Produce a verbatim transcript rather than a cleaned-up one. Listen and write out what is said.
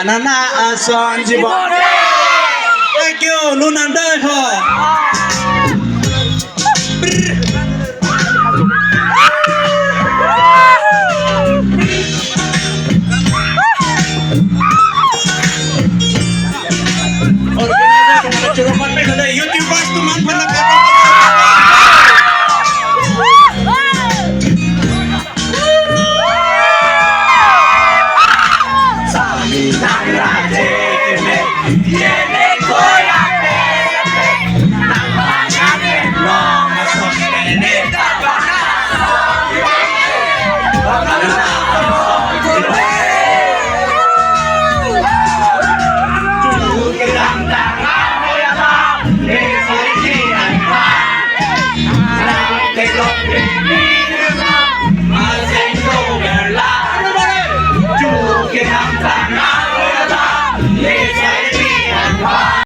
Nana ason jibon. Thank you, lunang dai ho. Organizer, YouTubers, teman pernah